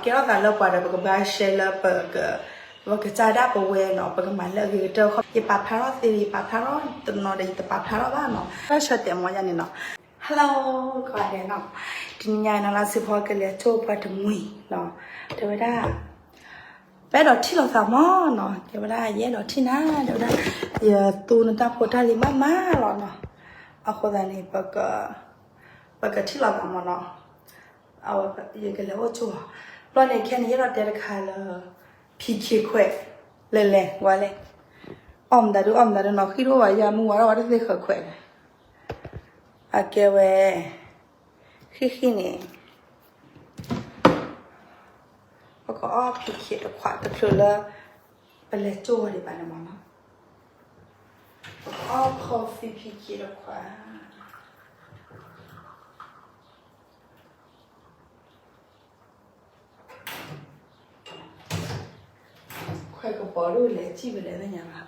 ကဲထီၣ်သးလၢပှၤဒီး ပကဘၣ် share လၢပက, ပကစၢ်ဒၣ်ပဝဲနီၤ, ပကမၤလၢအဂ့ၤကတၢၢ်ခီ, ယပာ်ဖျါထီၣ်သ့, ယပာ်ဖျါထီၣ်တနီၤဒီး ယတပာ်ဖျါထီၣ်ဘၣ်နီၤ, တၢ်ဆၢတဲာ်မီၤယါန့ၣ်နီၤ. Hello ကိးဂၤဒဲးနီၤ, တနံၤညါနီၤ လၢစံဖီကလဲၤကၠိပှၤတမှံၤနီၤ, တဲဝဲဒၣ် ပအဲၣ်ဒိးထံၣ်လိာ်သးမီၤနီၤ, တဲဝဲဒၣ် ယအဲၣ်ဒိးထံၣ်နၤ, တဲဝဲဒၣ် ယသူနတၢ်ဖိတၢ်လံၤမးမးလီၤနီၤ, အဃိသတးန့ၣ် ပကထံၣ်လိာ်သးမီၤနီၤ, အဝဲယကလဲၤအိၣ်ကၠိအီၤ, ဘျီန့ၣ်ခဲန့ၣ် ယအဲၣ်ဒိးတဲတခါလၢ ဖံးခ့ခွဲး လဲၤလဲၤဝဲလဲၣ်, အီၣ်မတၤဒု အီၣ်မတၤဒုနီၤ, ဃံတအိၣ်ဘၣ် ယမုၢ်ဝါထီၣ်ဝဲတသ့ၣ်ဃၢၤခွဲးန့ၣ်, အကဲဝဲ ဃံဃံန့ၣ် ပကအီၣ်ဖံးခ့တခွးတချုးလၢ ပလဲၤကၠိဝဲဒံးဘၣ်န့ၣ်မီၤနီၤ, ပကအီၣ် coffee ဖံးခ့တခွး ခွဲးကပီၤဒိၣ်လဲၤစံၣ်ဝဲလဲၣ်သ့ၣ်ညါဘၣ်,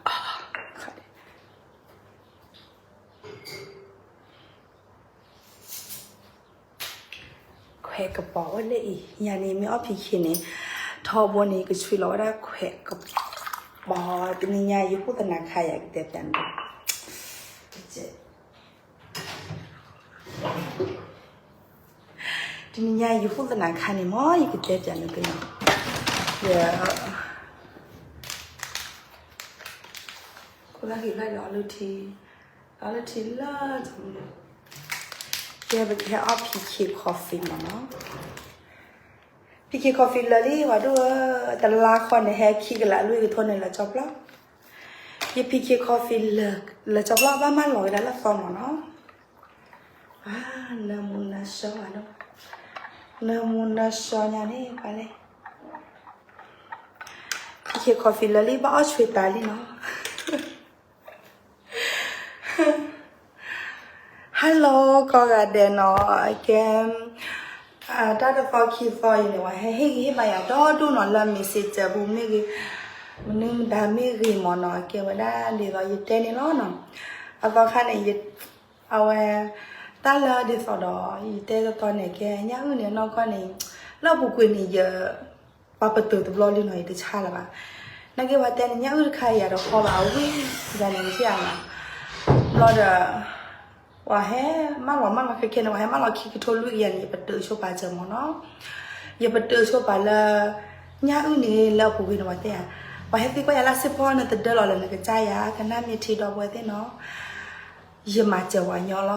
ခွဲးကပီၤအိၣ်လၢအံၤ, ယၤန့ၣ်မ့ၢ်အီၣ်ဖံးခ့န့ၣ်, ထီဘိန့ၣ် ယကဆွံလီၤဝဲဒၣ်ခွဲးကပီၤ, တနံၤညါယဟူၣ်သနၤခါ ယကတဲပျးနၤ, တနံၤညါယဟူၣ်သနၤခါန့ၣ်မီၤ ယကတဲပျးနၤ, ယ ခိၣ်လၢဟံၣ်လၢယအီလုၢ်ထံ, အီလုၢ်ထံလၢ ကဲ ပကဟဲအီၣ် ဖံးခ့ coffee မီၤနီၤ, ဖံးခ့ coffee လၢာ်လံ ပှၤဒိၣ်ဧၢ, တလါဃီန့ၣ် ဟဲခံကလးလွံၢ်ကထိန့ၣ် လၢာ်ကၠီပျီ, ယ ဖံးခ့ coffee လၢာ်ကၠီပျီ ဘၣ်မၤလီၤကဒါလၢသီမီၤနီၤ, နၢမူနၢဆှီ, နၢမူနၢဆှီညါန့ၣ် ပှၤလဲၣ်, ဖံးခ့ coffee လၢာ်လံ ဘၣ်အီၣ်ဆွံတၢ်လံနီၤ Hello ကိးဂၤဒဲးနီၤ, အကဲ တၢ်တသီခံသီအံၤန့ၣ် ပှၤဟဲဟ့ၣ်ဂံၢ်ဟ့ၣ်ဘါယၤဒီဒိၣ်နီၤ လၢ messenger ပူၤမ့ၢ်ဂ့ၤ, မနုၤမတၤမ့ၢ်ဂ့ၤမီၤနီၤ, ကဲဝဲဒၣ်ဒ်သိးယတဲန့ၣ်လီၤနီၤ, အသီခါန့ၣ် အဝဲ တၢ်လၢဒ်သိးဒီး ယတဲတတီန့ၣ် ကဲ ညၣ်အုၣ်န့ၣ် နီၢ်ကီၢ်န့ၣ် လၢအပူၤကွံာ်န့ၣ် ယ ပှၤပတုာ်တဘျီလံနီၤ ယတဆါလၢၤဘၣ်, နာ်က့ပှၤတဲန့ၣ် ညၣ်အုၣ်တခါအံၤ ယၤတဟီဘၣ် အဝံၣ် ယၤန့ၣ် ယထံၣ်ဧါနီၤ, ဘျီဒီး ပှၤဟဲမၢလီၤမၢလီၤခဲခဲန့ၣ် ပှၤဟဲမၢလီၤခံကထိလွံၢ်ကယၤန့ၣ် ယပတုာ်ဆိပာ်စၢၤမီၤနီၤ, ယပတုာ်ဆိပာ်လၢ ညၣ်အုၣ်န့ၣ်လၢအပူၤကွံာ်န့ၣ် ပှၤတဲဧါ, ပှၤဟဲသံကွၢ်ယၤလၢစ့ၢ်ဖီ နတဒၢလီၤလၢနကစၢ်ယၤ ကနၣ်မ့ၢ်ထံဒီပုၢ်ဝဲၢ်သ့ၣ်နီၤ ယမၤစၢၤပှၤညီလီ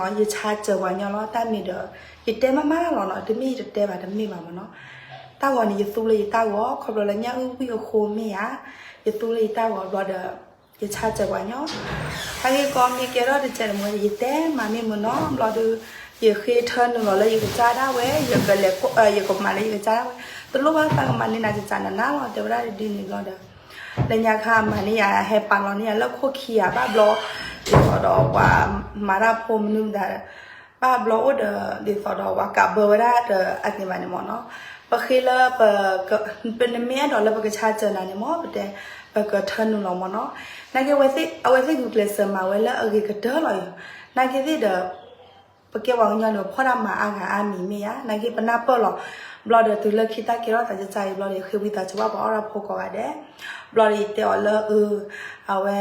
ၤ, ယဆါစၢၤပှၤညီလီၤ, တၢ်မ့ၢ်ဒီး ယတဲမးမးလီၤနီၤ, တမ့ၢ်ယတတဲဘၣ်တမ့ၢ်ဘၣ်မ့ၢ်နီၤ, တၢ်ဂီၤန့ၣ် ယသူလၢယတၢ်ဂီၤ ခီဖျိလၢညၣ်အုၣ်ဝံၣ်အဃိမ့ၢ်ဧါ, ယသူလၢယတၢ်ဂီၤဘျီဒီး ယဆါစၢၤပှၤညီ, တၢ်ဂ့ၢ်ကီမ့ၢ်ကဲထီၣ်တကဲန့ၣ်မ့ၢ် ယတဲမးမ့ၢ်မ့ၢ်နီၤ, ဘျီဒီး ယဃ့ထၢနုာ်လီၤလၢယကစၢ်ဒၣ်ဝဲ, ယကလဲၤ ယကမၤလၢယကစၢ်ဒၣ်ဝဲ, တလိၣ်ဘၣ်သးကမၤန့ၢ်နၤကစၢ်နၤနၤလီၤ, တဲဝဲဒၣ်ဒ်န့ၣ်ဘျီဒီး လၢညါခါမၤန့ၢ်ယၤ ဟဲပာ်လီၤန့ၢ်ယၤလၢခိၣ်ခံဧါ, ဘၣ်ဘျီ ဒ်သိးဒီးပှၤမၤတၢ်ဖိမနုၤမတၤ, ဘၣ်ဘျီအိၣ်ဒီး ဒ်သိးဒီးပှၤကးဘၢဝဲဒၣ်ဒီးအန့ၣ်ဘၣ်န့ၣ်မ့ၢ်နီၤ, ပဃ့လၢပ ပနမ့ၢ်အဲၣ်ဒိးလၢပကဆါစၢၤနၤန့ၣ်မ့ၢ် ပတဲ ပကထၢနုာ်လီၤမ့ၢ်နီၤ, နာ်က့ အဝဲသ့ၣ်ဂုာ်ကျဲးစၢးမၤဝဲလၢအဂ့ၤကတၢၢ်လီၤ, နာ်က့သ့ၣ်ဒီး ပကဲပှၤကညီန့ၣ် ပဖီၣ်တၢ်မၤအါဂၤအါမံၤမ့ၢ်ဧါ, နာ်က့ပနၢ်ပၢၢ်လီၤ, ဘျီဒီးတုၤလၢခံတၢ်ကဲထီၣ်သးကစၢ်အံၤဘျီဒီး ယဃ့ဝံသးစူၤဘၣ်ပှၤအီၣ်တၢ်ဖိကိးဂၤဒဲး, ဘျီဒီးယတဲအီၤလၢအ အဝဲ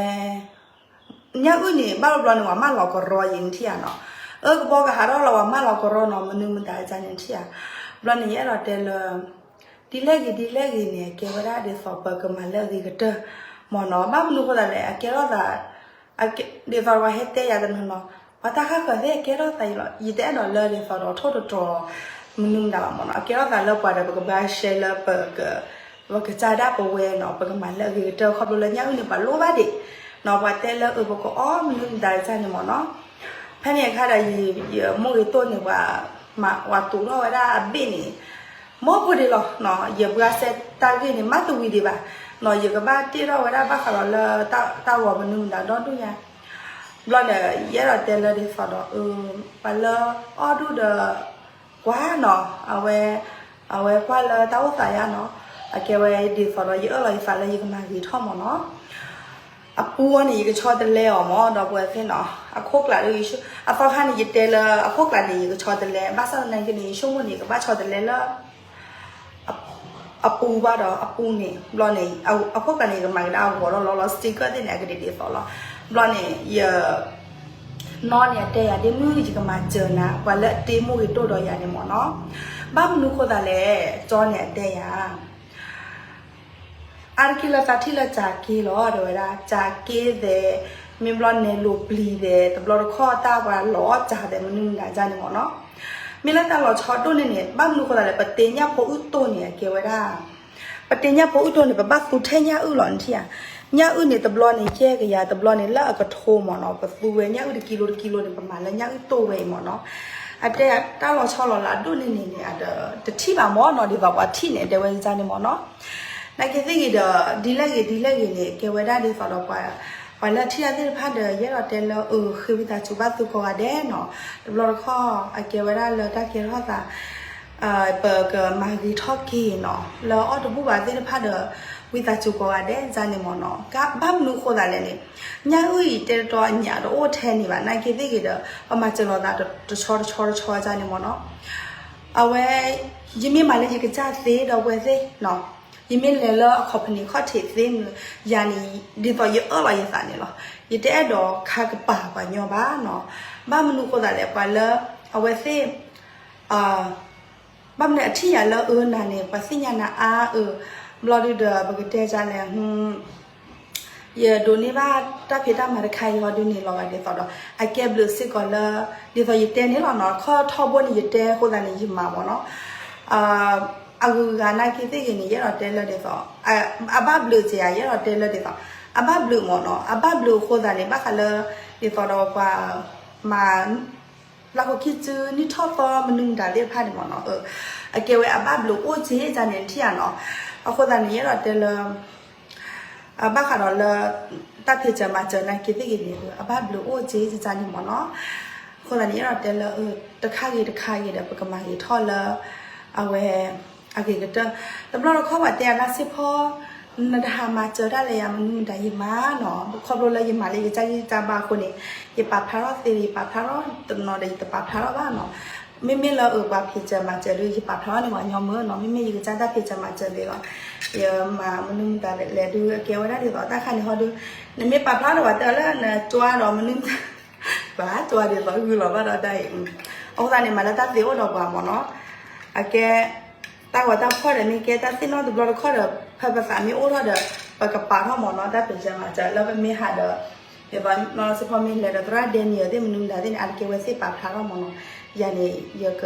ညၣ်အုၣ်န့ၣ် ဘၣ်ဘျီန့ၣ် ပှၤမၢလီၤကရီယံၤနထံၣ်ဧါနီၤ, အၢကဘီကဟးထီၣ်လီၤ ပှၤမၢလီၤကရီနီၤ မနုၤမတၤကန့ၣ်ထံၣ်ဧါ, ဘျီန့ၣ် ယအဲၣ်ဒိးတဲလၢ ဒ်လဲၣ်ဂ့ၤဒ်လဲၣ်ဂ့ၤန့ၣ် အကဲဝဲဒၣ်ဒ်သိးပကမၤလၢအဂ့ၤကတၢၢ် မ့ၢ်နီၤ, ဘၣ်မနုၤအဃိသတးလဲၣ် အကဲထီၣ်သး ဒ်သိးပှၤဟဲတဲယၤတနီၤနီၤ, ပှၤတၢ်ဃၣ်ဃၢၤသ့ၣ် အကဲထီၣ်သးအံၤလီၤ, ယတအဲၣ်ဒိးလၢဒ်သိးဒီးထိၣ်တတြီၤ မနုၤမတၤဘၣ်မ့ၢ်နီၤ, အကဲထီၣ်သးလၢပှၤဒီးပကဘၣ် share လၢပက ပကစၢ်ဒၣ်ပဝဲနီၤ, ပကမၤလၢအဂ့ၤကတၢၢ် ခီဖျိလၢညၣ်အုၣ်န့ၣ် ပှၤလိၣ်ဘၣ်ဒံးနီၤ, ပှၤတဲလၢအၢ ပကအီၣ်မနုၤမတၤကန့ၣ်မ့ၢ်နီၤ, ဖဲန့ၣ်အခါဒီး ယမိၢ်ဂ့ၤတိၢ်န့ၣ် ပှၤ ပှၤတူးထီၣ်ဝဲဒၣ်အဘ့ၣ်န့ၣ် မ့ၢ်ဖိဒံးလီၤနီၤ, ယပှၤစဲတၢ်ဂ့ၢ်န့ၣ် မ့ၢ်တဝံၤဒံးဘၣ်နီၤ, ယကဘၣ်တ့ထီၣ်ဝဲဒၣ်ဘၣ်ဃးဒီးလၢ တၢ်ဂီၤမနုၤမတၤဒီဒူၣ်ညါ, ဘျီန့ၣ် ယအဲၣ်ဒိးတဲလၢဒ်သိးဒီး အၢ ပှၤလၢအီၣ်ဒူၣ်ဒီး ကွၢ်နီၤ, အဝဲ အဝဲကွၢ်လၢတၢ်အိၣ်သးယါနီၤ, အကဲဝဲဒ်သိးဒီး ယအၢၣ်လီၤယသးလၢယကမၤဂ့ၤထီၣ်မ့ၢ်နီၤ, အပူၤအီၤန့ၣ် ယကဆီတလဲအီၤမ့ၢ် ဒီပုၢ်ဝဲၢ်သ့ၣ်နီၤ, အခိၣ်ကျးဒီး အသီခါန့ၣ် ယတဲလၢအခိၣ်ကျးန့ၣ် ယကဆီတလဲ, ဘၣ်ဆၣ်သနာ်က့န့ၣ် ယဆိကမိၣ်န့ၣ် ယကဘၣ်ဆီတလဲလၢ အပူၤဘၣ်ဒီးအပူၤန့ၣ် ဘျီန့ၣ် အခိၣ်ကျါန့ၣ် ယကမၤကဒါအဂီၤလီၤလီၤလီၤ sticker သ့ၣ်န့ၣ် အကဒံးဒ်သိးလီၤ. ဘျီန့ၣ် ယ နီၢ်န့ၣ်အတဲယၤ ဒ့မုၣ်ယကမၤစၢၤနၤ ပှၤလၢအတ့မိၢ်ဂ့ၤဒိၣ်ဒီးယၤန့ၣ်မ့ၢ်နီၤ. ဘၣ်မနုၤဃိသးလဲၣ် ကၠီန့ၣ်အတဲယၤ အါတက့ၢ်လၢသးထံၣ်လၢကၠၤက့လီၤ တဲဝဲဒၣ် ကၠၤက့သဲး မ့ၢ်ဘျီနဲၤလိၤပျံၤသဲး တဘျီတခီၣ်တၢ်ပှၤလီၤအီၣ်ကၠၤသဲး မနုၤမတၤန့ၣ်မ့ၢ်နီၤ. မ့ၢ်လၢတၢ်လီၤဆီဒိၣ်န့ၢ်န့ၣ် ဘၣ်မနုၤဃိသးလဲၣ် ပတ့ညၣ်ဖိအုၣ်တိၢ်န့ၣ် အကဲဝဲဒၣ် ပတ့ညၣ်ဖိအုၣ်တိၢ်န့ၣ် ပဘၣ်သူထဲညၣ်အုၣ်လီၤ နထံၣ်ဧါ. ညၣ်အုၣ်န့ၣ် တဘျီန့ၣ် ယဲၢ်ကယၤ တဘျီန့ၣ် လၢအကထိမ့ၢ်နီၤ ပသူဝဲညၣ်အုၣ်တကံလိတကံလိန့ၣ် ပမၤလၢညၣ်အုၣ်တိၢ်ဝဲအံၤမ့ၢ်နီၤ. အတဲတၢ်လီၤဆီလီၤလးဒိၣ်န့ၢ်န့ၣ်န့ၣ် အတထံၣ်ဘၣ်မ့ၢ်နီၤ ဒ်သိးပှၤထံၣ်န့ၣ် တဲဝဲန့ၣ်မ့ၢ်နီၤ. နာ်က့သ့ၣ်ဂ့ၤဒီး ဒ်လဲၣ်ဂ့ၤဒ်လဲၣ်ဂ့ၤန့ၣ် ကဲဝဲဒၣ်ဒ်သိးဒီးပှၤ ပှၤလၢထံၣ်တၢ်သ့ၣ်တဖၣ်ဒီး ယအဲၣ်ဒိးတဲလၢအဃ့ဝံသးစူၤဘၣ်သုကိးဂၤဒဲးနီၤ. တဘျီတခီၣ် အကဲဝဲဒၣ်လၢတၢ်ကဲထီၣ်သး ပကမၤဂ့ၤထီၣ်က့ၤနီၤ လၢအီၣ်တဘူၣ်ဘၣ်သ့ၣ်တဖၣ်ဒီး ဝံသးစူၤကိးဂၤဒဲးန့ၣ်မ့ၢ်နီၤ. ဘၣ်မနုၤဃိသးလဲၣ်န့ၣ် ညၣ်အုၣ်အံၤတဲတတီအညၣ်တအိၣ်ထဲန့ၣ်ဘၣ် နာ်က့သ့ၣ်ဂ့ၤဒီး ပမၤစၢၤလိာ်သးတဆီတဆီတဆီန့ၣ်မ့ၢ်နီၤ. အဝဲ ယမ့ၢ်မၤလၢယကစၢ်သ့ဒီးဝဲသ့ၣ်နီၤ ယမ့ၢ်လဲၤလၢအ company ခီၣ်ထံးသ့မုၢ် ယၤန့ၣ် ဒ်သိးယအၢၣ်လီၤယသးန့ၣ်လီၤ. ယတအဲၣ်ဒိးခါကပၤပှၤညီဘၣ်နီၤ. ဘၣ်မနုၤဃိသးလဲၣ် ပှၤလၢ အဝဲသ့ၣ် ဘၣ်မနုၤအထံၣ်ယၤလၢအၢနၤန့ၣ် ပှၤသ့ၣ်ညါနၤအါအၢ ဘျီဒုဒီး ပကတဲဒ်လဲၣ် ယဒိးန့ၢ်ဘၣ်တၢ်ဖံးတၢ်မၤတခါအံၤဟီဒုန့ၣ်လီၤဂာ်ဒ်သိးဒီး အကဲဘျုးစ့ၢ်ကီးလၢ ဒ်သိးယတဲန့ၣ်လီၤနီၤ ခီၣ်ထီၣ်ဘိန့ၣ် ယတဲအဃိသတးန့ၣ် ယမၤမ့ၢ်နီၤ. အဂုၤအဂၤနာ်က့သ့ၣ်ဂ့ၤန့ၣ် ယအဲၣ်ဒိးတဲလၢဒ်သိး အဘၣ်ဘျုးစ့ၢ်ဧါ ယအဲၣ်ဒိးတဲလၢဒ်သိး အဘၣ်ဘျုးမ့ၢ်နီၤ အဘၣ်ဘျုးအဃိသတးန့ၣ် ဘၣ်ဃးလၢ ဒ်သိးဒီးပှၤ မၤ လၢဟိခံစုနံၣ်ထီၣ်သီမနုၤမတၤသ့ၣ်တဖၣ်န့ၣ်မ့ၢ်နီၤ အကဲဝဲအဘၣ်ဘျုးအိၣ်က့ၤန့ၣ် နထံၣ်ဧါနီၤ. အဃိသတးန့ၣ် ယအဲၣ်ဒိးတဲလၢ ဘၣ်ဃးဒီးလၢ တၢ်ဖံးစၢၤမၤစၢၤနာ်က့သ့ၣ်ဂ့ၤန့ၣ် အဘၣ်ဘျုးအိၣ်က့ၤန့ၣ်မ့ၢ်နီၤ. အဃိသတးန့ၣ် ယအဲၣ်ဒိးတဲလၢ တခါဂ့ၤတခါဂ့ၤဒီး ပကမၤဂ့ၤထီၣ်လၢ အဝဲ အဂ့ၤကတၢၢ် တဘျီတခီၣ်ပှၤတဲအဒၣ်စ့ၢ်ဖီ နတဟးမၤစၢၤတၢ်လၢယၤမနုၤမတၤယမၤနီၤ ခီဖျိလၢယမၤလၢယကစၢ်ဂံၢ်စၢ်ဘါအဃိန့ၣ် ယပာ်ဖျါထီၣ်သ့ ယပာ်ဖျါထီၣ်တနီၤဒီးယတပာ်ဖျါထီၣ်ဘၣ်နီၤ. မ့မ့ၢ်လၢအပှၤဖံးစၢၤမၤစၢၤဒုး ယပာ်ဖျါထီၣ်န့ၢ်ပှၤညီမ့ၢ်နီၤ မ့မ့ၢ်ယကစၢ်တၢ်ဖံးစၢၤမၤစၢၤဒ်သိး ယမၤမနုၤမတၤလဲၣ်ဒုး အကဲဝဲဒၣ်ဒ်သိးတၢ်ခါန့ၣ်ဟီဒုး နမ့ၢ်ပာ်ဖျါထီၣ်ပှၤတဲလၢနကွၢ်ဒီးမနုၤမတၤ ပာ်ကွၢ်ဒ်သိးဂုာ်လီၤဘၣ်ဒီးတၢ်အံၤ အဃိသတးန့ၣ် မၤလၢတၢ်သ့အိၣ်ဒီးပှၤမ့ၢ်နီၤ အကဲ တၢ်ဂီၤတၢ်ဖီၣ်ဒီးမ့ၢ်ကဲတၢ်သ့ၣ်နီၣ်တဘျီတခီၣ်ဒီး ဖဲပသးမ့ၢ်အိၣ်ထီၣ်ဒီး ပကပာ်ထီၣ်မ့ၢ်နီၤ တၢ်ဖံးစၢၤမၤစၢၤလၢပမ့ၢ်ဟးဒီး ဒ်သိးနီၤစ့ၢ်ဖီမ့ၢ်လဲၤဒီးသရၣ်ဒဲနံၤသ့ၣ်မနုၤမတၤသ့ၣ်န့ၣ် အါတက့ၢ်ဝဲသ့ၣ်ပာ်ဖျါထီၣ်မ့ၢ်နီၤ ယၤန့ၣ် ယက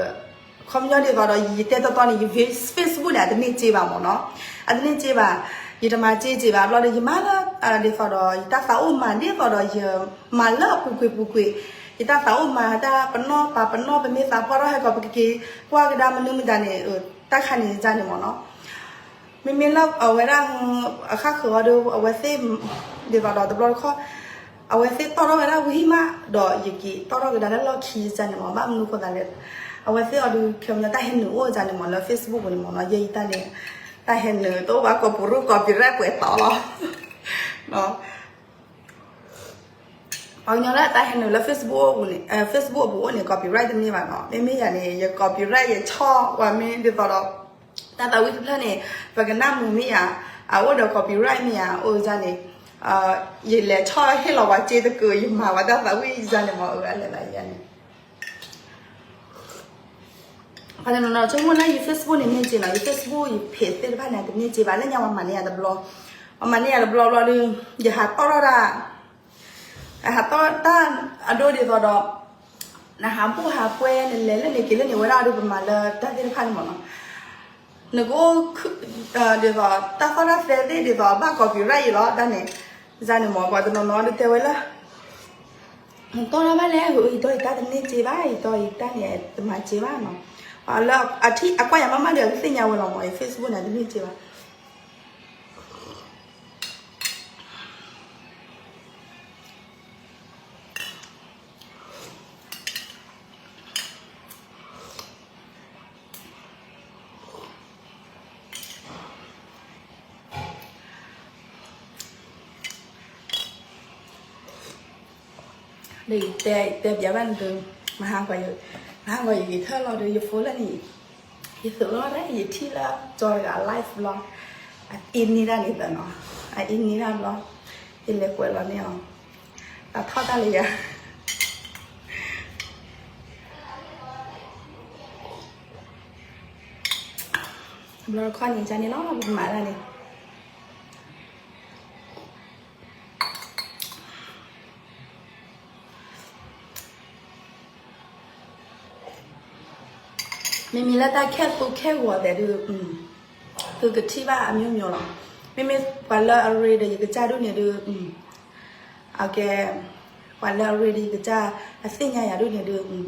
ခီပညီဒ်သိးဒီး ယတဲတီတီန့ၣ် ယ Facebook န့ၣ် အတန့ၢ်စ့ဘၣ်မ့ၢ်နီၤ အတန့ၢ်စ့ဘၣ် ယတမၤစ့စ့ဘၣ် ဘျီဒီးယမၤလၢ ဒ်သိးဒီး ယတၢ်သးအိၣ်မၤဒ်သိးဒီး ယမၤလၢအပူၤကွံာ်ပူၤကွံာ် ယတၢ်သးအိၣ်မၤတၢ်ပနီၣ်ပာ်ပနီၣ် ပမ့ၢ်သးပှၢ်ထီၣ်ဟဲကီး ပကက့ၤကွၢ်ကဒါမနုၤမတၤန့ၣ် တၢ်ခါန့ၣ်န့ၣ်မ့ၢ်နီၤ မ့မ့ၢ်လၢအဝဲဒၣ် အခါဃၢၤအီၤဒီး အဝဲသ့ၣ် ဒ်သိးဒီးတဘျီတခီၣ် အဝဲသ့ၣ်တီၣ်ထီၣ်ဝဲဒၣ်ဝံၤမး ဒီးယက့ၤတီၣ်ထီၣ်ကဒါလၢလီၢ်ခံန့ၣ်မ့ၢ် ဘၣ်မနုၤဃိသးလဲၣ် အဝဲသ့ၣ်အီၤဒုး ခဲမ့ၢ်တၢ်ဟဲနုာ်အိၣ်န့ၣ်မ့ၢ် လၢ Facebook ပူၤန့ၣ်မ့ၢ်နီၤ ယဲယတၢ်န့ၣ် တၢ်ဟဲနုာ်တအိၣ်ဘၣ် copyright copyright ပှဲၤတီလီၤ ပှၤကညီလၢတၢ်ဟဲနုာ်လၢ Facebook အပူၤန့ၣ် Facebook အပူၤအိၣ်န့ၣ် copyright တန့ၢ်ဘၣ်နီၤ မ့မ့ၢ်ယၤန့ၣ် ယ copyright ယဆီၣ်ဝဲမ့ၢ်ဒ်သိးဒီး တၢ်သးဝံၣ်တဖျၢၣ်န့ၣ် ပကနၣ်မုာ်မ့ၢ်ယၤ အအိၣ်ဒီး copyright မ့ၢ်ယၤ အိၣ်န့ၣ် ယလဲၤဆီၣ်ဟ့ၣ်လီၤပှၤစ့တကုာ် ယမၤဝဲတၢ်သးဝံၣ်ယၤန့ၣ်မ့ၢ် အလဲၤသးယၤန့ၣ် ပှၤတနီၤနီၤဆိကမိၣ်လၢယ Facebook န့ၣ်မ့ၢ်စ့နီၤ ယ Facebook ယ page သ့ၣ်တဖၣ်န့ၣ် တမ့ၢ်စ့ဘၣ် လၢညါပှၤမၤန့ၢ်ယၤတဘျီ ပှၤမၤန့ၢ်ယၤတဘျီဘျီဒီး ယဟးတီၣ်ထီၣ်တၢ် ဟးတီၣ်တၢ်အဒိဒ်သိးဒီး နဟးဘူၣ်ဟးပွဲ နလဲၤလၢန့ၣ်က့ၤလၢန့ၣ်ဝဲဒၣ်ဒီး ပမၤလၢတၢ်သ့ၣ်တဖၣ်န့ၣ်မ့ၢ်နီၤ နကအိၣ် ဒ်သိး တၢ်သီၣ်တၢ်သဲသ့ၣ်ဒ်သိး ဘၣ် copyright ယၤလီၤ တၢ်န့ၣ် ယၤန့ၣ်မ့ၢ် ပှၤတနီၤနီၤဒီးတဲဝဲလၢ တီၢ်တၢ်ဘၣ်လဲၣ် ယတီၢ်ယတၢ်တန့ၢ်စ့ဘၣ် ယတီၢ်ယတၢ်န့ၣ်တမၤစ့ဘၣ်နီၤ လၢအထံၣ်အကွၢ်ယၤမးမးဒီး အကသ့ၣ်ညါဝဲလီၤမ့ၢ် ယ Facebook န့ၣ်တန့ၢ်စ့ဘၣ် ဒီးယတဲ တဲပျးဘၣ်နသု မဟါဂီၤယ မဟါဂီၤယဂဲၤထၢၣ်လီၤဒီး ယဖိလၢန့ၣ် ယသုးလီၤဒၣ် ယထံၣ်လၢ ကၠီတဂၤ live ဘျီ, အအ့န့ၢ်တၢ်န့ၣ်သနီၤ, အအ့န့ၢ်တၢ်ဘျီ, ယလဲၤကွဲးလီၤန့ၢ်အီၤ, တၢ်ထီၣ်တၢ်လၢယၤ ဘျီတခီန့ၣ် ကန့ၣ်လီၤ ပကမၤတၢ်န့ၣ် မ့မ့ၢ်လၢတၢ်ခဲၣ်သူခဲၣ်ဂီၤသဲးဒုး, သုကထံၣ်ဘၣ်အမျိုးမျိုးလီၤ. မ့မ့ၢ်ပှၤလၢအရ့ဒီးယကစၢ်ဒုးန့ၣ်ဒုး, အကဲ, ပှၤလၢအရ့ဒီးယကစၢ် အသ့ၣ်ညါယၤဒုးန့ၣ်ဒုး, န့ၣ်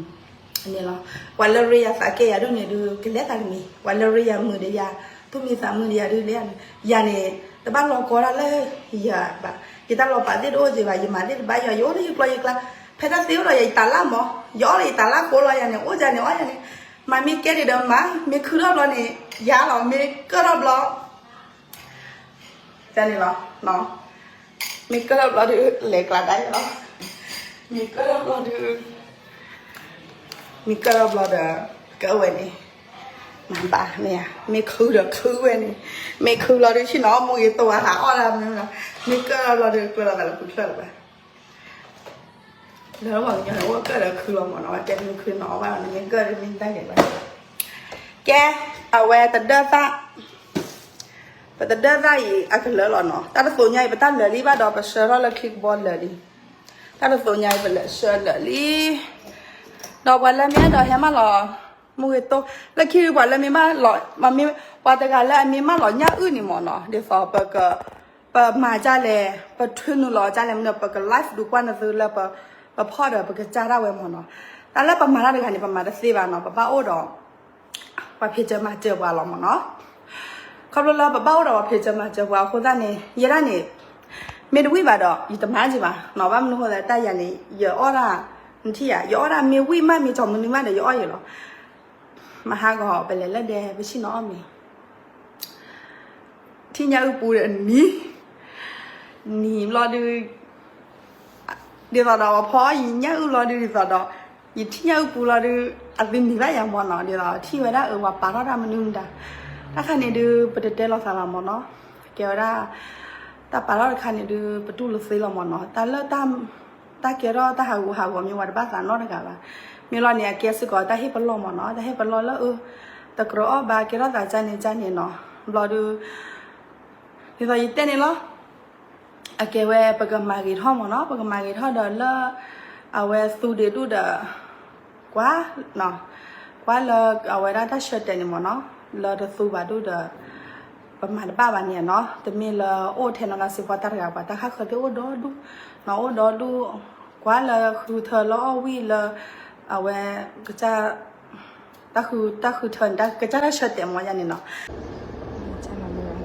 လီၤ. ပှၤလၢရ့ယၤသးကဲယၤဒုးန့ၣ်ဒုး ကလဲၤသးတမံၤ, ပှၤလၢရ့ယၤမုာ်ဒီးယၤ သူၣ်မံသးမုာ်ဒီးယၤဒုးလဲၤ, ယၤန့ၣ် တဘၣ်လီၤကီတၢ်လၢယၤဘၣ်, ယတၢ်လီၤပာ်သ့ၣ်တအိၣ်က့ဘၣ်, ယမၤသ့ၣ်တဘၣ်ယီၤ, ယအိၣ်လၢယကျီယကျါ, ဖဲတၢ်သ့အိၣ်ဒီးယတၢ်လၢမၢ်, ယအီၣ်လၢယတၢ်လၢကိးလီၤယၤန့ၣ် အိၣ်ယၤန့ၣ်အီၣ်ယၤန့ၣ်, မၤမ့ၢ်ကဲဒံးဒီးမၤ, မ့ၢ်ခုထီၣ်ဘျီန့ၣ် ယၤလီၤ, မ့ၢ်ကၢၣ်ထီၣ်ဘျီ တၢ်န့ၣ်လီၤ, မ့ၢ်ကၢၣ်ထီၣ်ဘျီဒုး လဲၤကျါဒၣ်လီၤ, မ့ၢ်ကၢၣ်ထီၣ်ဘျီဒုး, မ့ၢ်ကၢၣ်ထီၣ်ဘျီဒီး ကၢၣ်ဝဲန့ၣ်, မၤဘၣ်မ့ၢ်ဧါ, မ့ၢ်ခုဒီးခုဝဲန့ၣ်, မ့ၢ်ခုလီၤဒုး ဆ့ၣ်နီၤမူဂ့ၤတိၤဝဲဟးအီၣ်ဒၣ်မ့ၢ်လီၤ, မ့ၢ်ကၢၣ်ထီၣ်ဘျီဒုး ကျၢၤလီၤသးလၢဖုချၢၣ်လၢၤဘၣ် လၢပှၤကညီန့ၣ် အိၣ်ကၢၣ်ဒီးခုလီၤမၢ်နီၤ, ဝဲတဲမ့ၢ်ခုနီၤအီၣ်ဘၣ်လီၤ, နမ့ၢ်ကၢၣ်ဒီးမ့ၢ်တၢ်ဂ့ၤဘၣ်, ကဲ, အဝဲတဒၢၣ်သၣ်, ပတဒၢၣ်သၣ်အံၤအကလၢာ်လီၤနီၤ, တၢ်တသိးညါအံၤ ပတၢ်လၢာ်လံဘၣ်ဒီး ပဆှၢထီၣ်လၢချံကဘီလၢာ်လံ, တၢ်တသိးညါအံၤ ပလဲၤဆှၢလၢာ်လံ, ဒီးပှၤလၢမ့ၢ်အဲၣ်ဒိးဟဲမးလီၤ, မူဂ့ၤတိၤ, လၢခံပှၤလၢမ့ၢ်မးလီၤ, ပှၤတဂၤလၢအမ့ၢ်မးလီၤညၣ်အုၣ်န့ၣ်မၢ်နီၤ, ဒ်သိးပက ပမၤဒ်လဲၣ်, ပထုးနုာ်လီၤဒ်လဲၣ်မ့ၢ်ဒီး ပက live ဒုးကွၢ်နသုလၢပ ပဖီၣ်ဒီးပကစၢ်ဒၣ်ဝဲမၢ်နီၤ, တၢ်လၢပမၤတၢ်တဂၤန့ၣ် ပမၤတသ့ဘၣ်နီၤ, ပဘၣ်အိၣ်ဒီး ပှၤဖံးစၢၤမၤစၢၤပှၤလီၤမၢ်နီၤ, ခီဖျိလၢပဘၣ်အိၣ်ဒီးပှၤဖံးစၢၤမၤစၢၤပှၤအဃိသတးန့ၣ် ယဲဒၣ်န့ၣ် မ့ၢ်တဝံၣ်ဘၣ်ဒီး ယတမၤက့ၤဘၣ်နီၤ, ဘၣ်မနုၤအဃိသတး တၢ်ယၤန့ၣ် ယအီၣ်ဒၣ်, နထံၣ်ယၤ ယအီၣ်ဒၣ်မ့ၢ်ဝံၣ်မး မ့ၢ်ကီၤမနုၤမးဒီး ယအီၣ်ယဲလီၤ, မဟါဂီၤ ပလဲၤလၢဒဲ ပဆ့ၣ်နီၤအီၣ်မ့ၤ ထံၣ်ညၣ်အုၣ်ပူၤဒီးနံၤ, နံၤဘျီဒုး, ဒ်သိးဒီးပဖီအီၣ်ယညၣ်အုၣ်လီၤဒုး ဒ်သိးဒီး ယထံၣ်ညၣ်အုၣ်ပူၤလီၤဒုး, အသုနံၤဘၣ်ယၤမၢ်နီၤ, ဒ်သိးထံၣ်ဝဲဒၣ်အၢ ပှၤပာ်ထီၣ်တၢ်မနုၤမတၤ, တၢ်ခါန့ၣ်ဒုး ပတတဲလီၤသးလီၤမၢ်နီၤ, ကဲဝဲဒၣ် တၢ်ပာ်ထီၣ်တခါန့ၣ်ဒုး ပတူၢ်လိာ်သ့လီၤမၢ်နီၤ, တၢ်လၢ တၢ်ကဲထီၣ်တၢ်ဟးဂူာ်ဟးဂီၤမ့ၢ်ဝဲတဘၣ်သးနီတဂၤဘၣ်, မ့ၢ်လီၤန့ၣ် အကဲစ့ၢ်ကီးတၢ်ဟ့ၣ်ပလီၢ်မၢ်နီၤ, တၢ်ဟ့ၣ်ပလီၢ်လၢအၢ တကြၢးအီၣ်ဘၣ် ကဲထီၣ်သးကၢ်န့ၣ်ကၢ်န့ၣ်နီၤ, ဘျီဒုး ဒ်သိးယတဲန့ၣ်လီၤ, အကဲဝဲပကမၤဂ့ၤထီၣ်မၢ်နီၤ, ပကမၤဂ့ၤထီၣ်ဒီးလၢ အဝဲသူဒံးဒူၣ်ဒီး ကွၢ် ကွၢ်လၢအဝဲဒၣ်တၢ်ဆၢတဲာ်န့ၣ်မၢ်နီၤ, လၢတသူဘၣ်ဒူၣ်ဒီး ပမၤတဘၣ်ဘၣ်န့ၣ်နီၤ, တမ့ၢ်လၢအိၣ်ထဲနီၤလၢစ့ၢ်ကီးတၢ်တဂၤပှၤတၢ်ခါဃၢၤသ့ၣ်အိၣ်ဒီဒူၣ်, အိၣ်ဒီဒူၣ်, ကွၢ်လၢဃုထၢလၢအီၣ်ဝံၣ်လၢ အဝဲ ကစၢ် တၢ်ဃုထၢန့ၣ် ကစၢ်တၢ်ဆၢတဲာ်မၢ်ယၤန့ၣ်နီၤ, ကစၢ်နီၤ